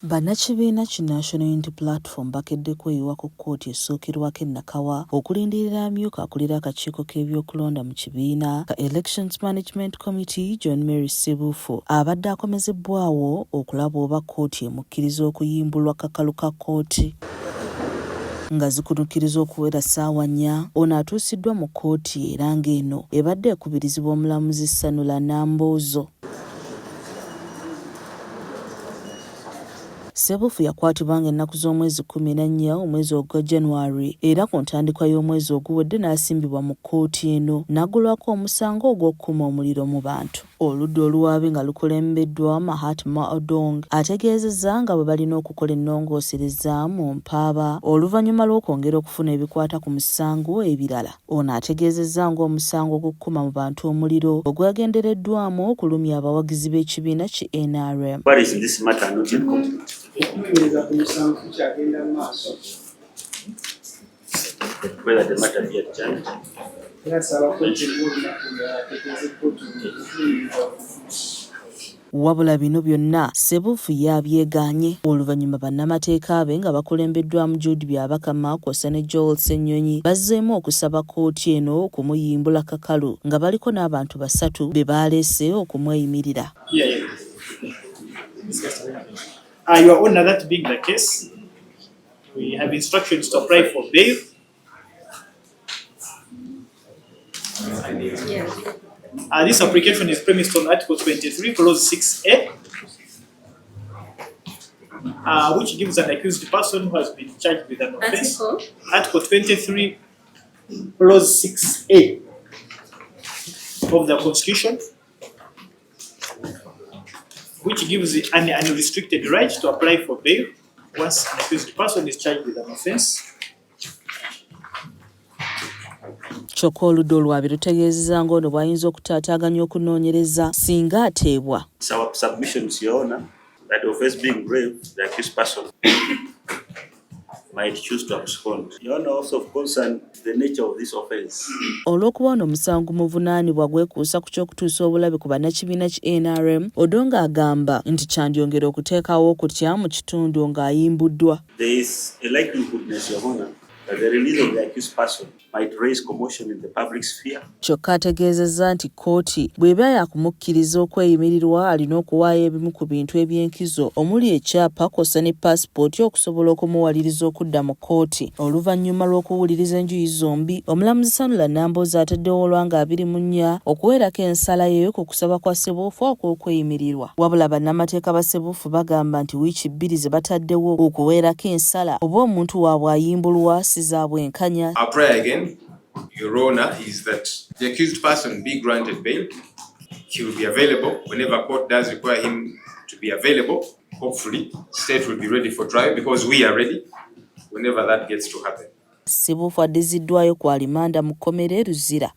Bannakibiina ki National Unity Platform bakedde kweyiwa ku kkooti esookerwako e Nakawa okulindirira amyuka akulira akakiiko k'ebyokulonda mu kibiina ka Elections Management Committee John Mary Ssebuufu abadde akomezebbwawo okulaba oba kkooti emukkiriza okuyimbulwa kakalu ka kkooti nga zikunukkiriza okuwera ssaawa nnya. Ono atuusiddwa mu kkooti era ng'eno ebadde ekubirizibwa omulamuzi Sanula Namboozo. Ssebuufu yakwatibwa ng'ennaku z'omwezi 14 omwezi ogwa January era ku ntandikwa y'omwezi oguwedde n'asimbibwa mu kkooti eno n'aggulwako omusango ogw'okukuma omuliro mu bantu. Oludda oluwaabi nga lukulembeddwa Mahatma Odong ategeezezza nga bwe balina okukola ennongoosereza mu mpaaba oluvannyuma lw'okwongera okufuna ebikwata ku musango ebirala. Ono ategeezezza ng'omusango gw'okukuma mu bantu omuliro bwe gwagendereddwamu okulumya abawagizi b'ekibiina ki nrm. Okunoonyereza ku musango kukyagenda mu maaso. Era asaba kkooti emuwe olunaku olulala ategeeze kkooti okunoonyereza bwe Wabula bino byonna Ssebuufu ye abyegaanye oluvannyuma bannamateeka be nga bakulembeddwamu Jude Byabakama kw'ossa ne Joel Ssennyonyi bazzeemu okusaba kkooti eno okumuyimbula kakalu nga baliko n'abantu basatu be baaleese okumweyimirira. Your Honor, that being the case, we have instructions to apply for bail. This application is premised on Article 23, Clause 6A, which gives an accused person who has been charged with an offense. Article? Article 23, Clause 6A of the Constitution, which gives an unrestricted right to apply for bail once an accused person is charged with an offense. Kyokka oludda oluwaabi lutegeezezza ng'ono bw'ayinza okutaataaganya okunoonyereza singa ateebwa. It's our submissions, Your Honor, that the offense being grave, the accused person might choose to abscond. Your Honor, also of concern the nature of this offense. Olw'okuba ono omusango gumuvunaanibwa gwekuusa ku ky'okutuusa obulabe ku bannakibiina ki nrm, Odongo agamba nti kyandyongera okuteekawo okutya mu kitundu ng'ayimbuddwa. There is a likelihoodness, Your Honor, that the release of the accused person might raise commotion in the public sphere. Kyokka ategeezezza nti kkooti bw'eba yaakumukkiriza okweyimirirwa alina okuwaayo ebimu ku bintu eby'enkizo omuli ekyapa kw'ossa ne paasipooti okusobola okumuwaliriza okudda mu kkooti. Oluvannyuma lw'okuwuliriza enjuyi zombi, omulamuzi Sanula Nambooze ataddewo olwa nga 24 okuweerako ensala ye ku kusaba kwa Ssebuufu okw'okweyimirirwa. Wabula bannamateeka ba Ssebuufu bagamba nti wiiki bbiri ze bataddewo okuweerako ensala oba omuntu waabwe ayimbulwa si za bwenkanya. Our prayer again, Your Honor, is that the accused person be granted bail. He will be available whenever court does require him to be available. Hopefully, state will be ready for trial because we are ready whenever that gets to happen. Ssebuufu addiziddwayo ku alimanda mu kkomera e Luzira.